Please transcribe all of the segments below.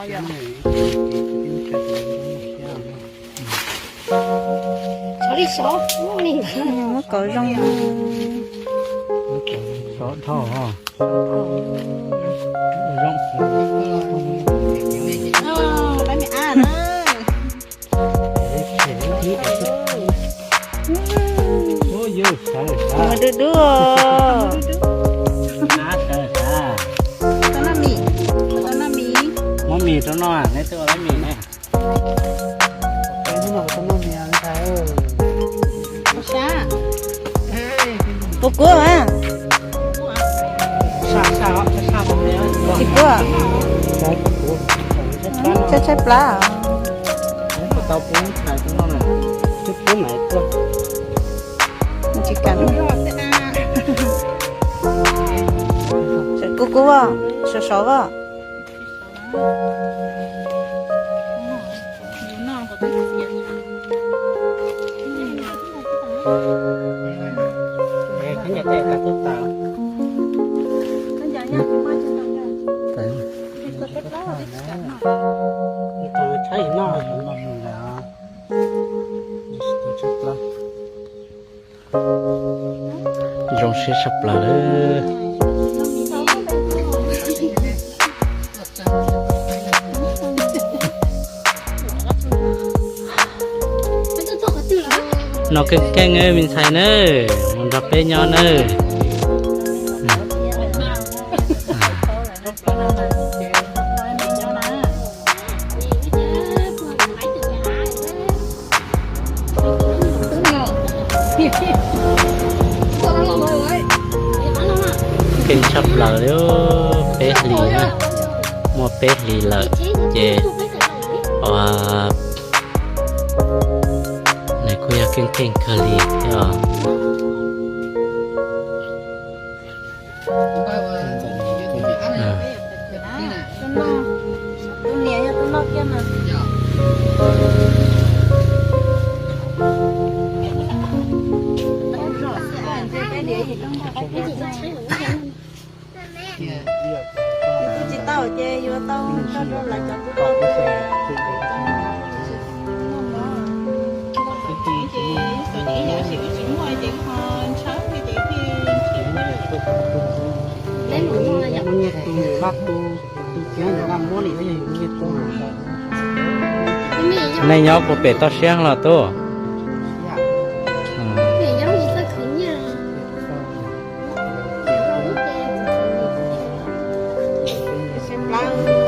Muab kaus zoo. Sov dhau. Dub dub. Tau noj mis, tau noj mis. Muab mis rau noj, neb twb ua lawv mis ne. Kuv kuv a. Tsis kuv. Tshaib tshaib plab. Tsis kam. Kuv kuv as, sov sov as. Zoo siab tshaj plaws lawm. Noj keej keej me ntxhais nawb, mus nrog peb nyob nawb. Keej tshaj plaws li, peb hlis na, muaj peb hlis lawm ces, nws kuj yog keej keej kawg li thiab os. Tsis tau ces yuav tau nrog rau lawv cov tub rog. Nej nyob puas pem toj siab los tub?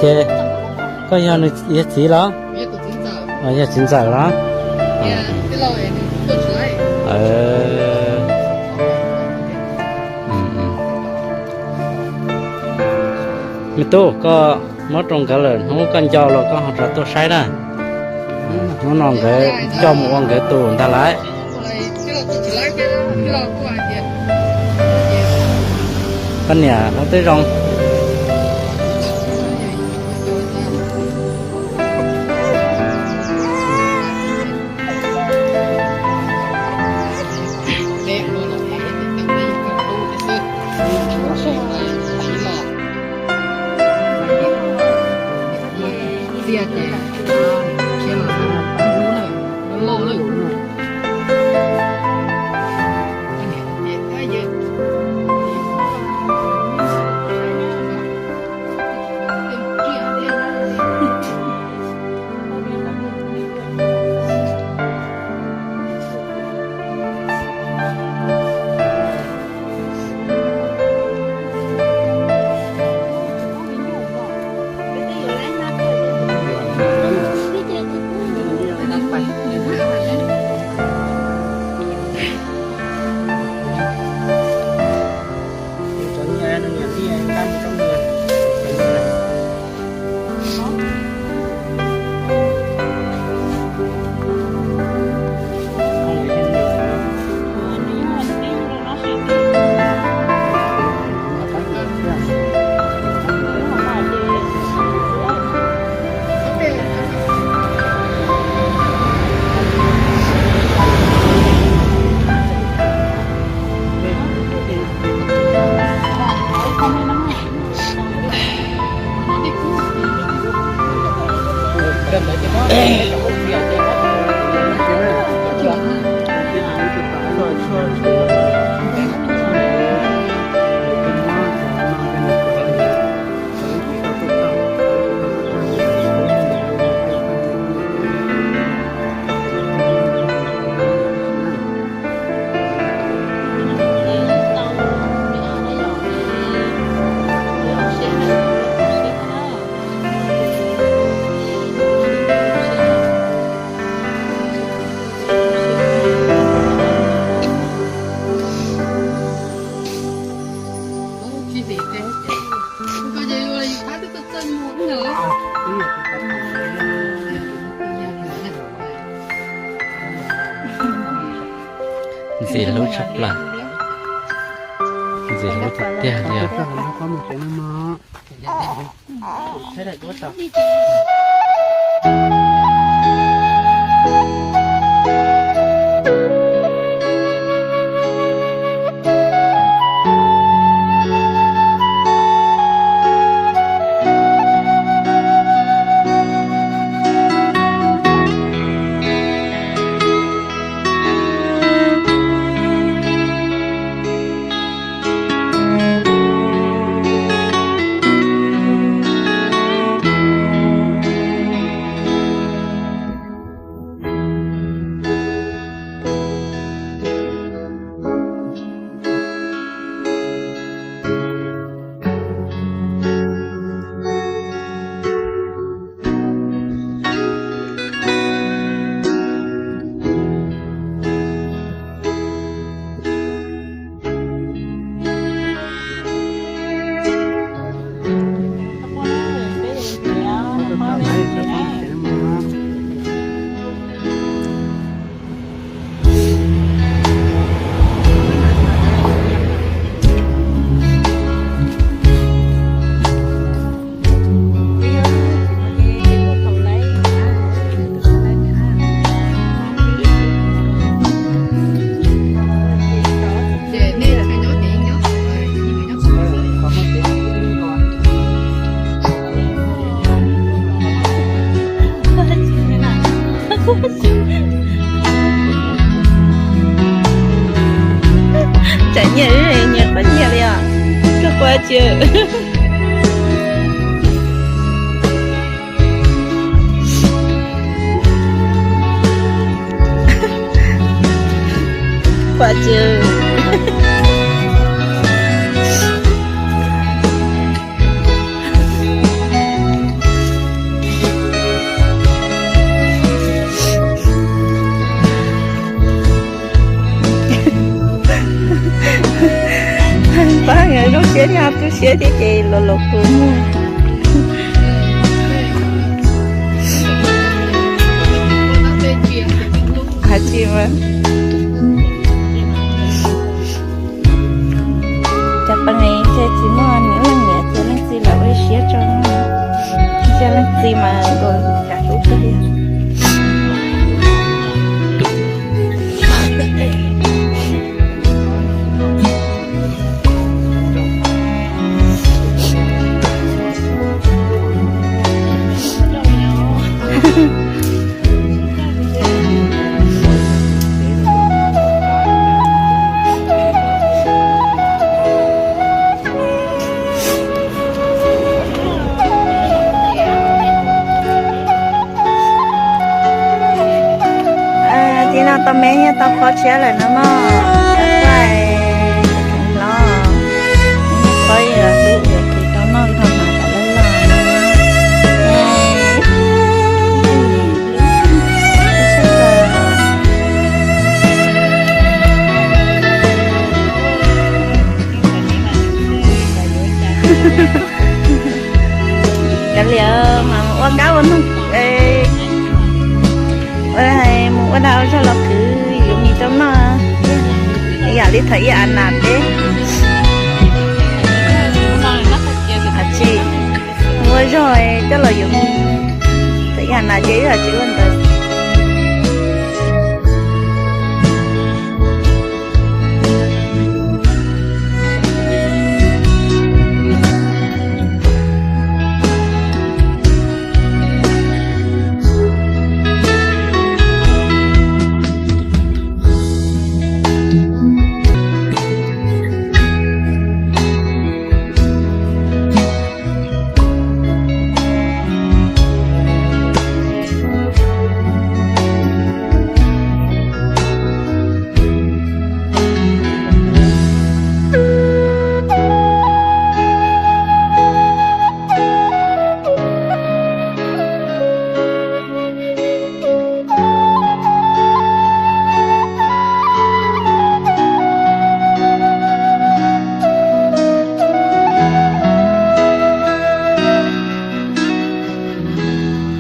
Ces koj yog nws yog txiv los? Yog txiv ntxawm los? Me tub, koj muab rau nkawd lawm, hnub koj nco los koj ho rov tuaj saib na. Hnub no nkawd coj mus ua nkawd tus ntag lauj. Koj niam, koj twb zoo. Ntxim hlub tshaj plaws, ntxim hlub tiag tiag li os. Tsam nyiaj, nyiaj qhuav nyiaj li os, koj quaj ci. Quaj ci. Pab zoo siab thiab tu siab thiab ces los los kuv muag. Hais tsis mas cov poj niam ces tsis muaj niam leej niam ces leej txiv los ua siab tso, ces leej txiv mas nkaus cas hlub kawg li. Tim no tau me nyiaj tau kho tshiab lawm no mog, los phob hlub yuav kis rau noj dhau mas tas lawm los. Kav liam mas mus ua kab ua noog, mus ua dag ua zog los kwv yuav mis rau noj, yam li thaum ib a nas peb tsis ua zog coj los yuav mis, thaum ib a nas ces ib yam tsis ua ntawd.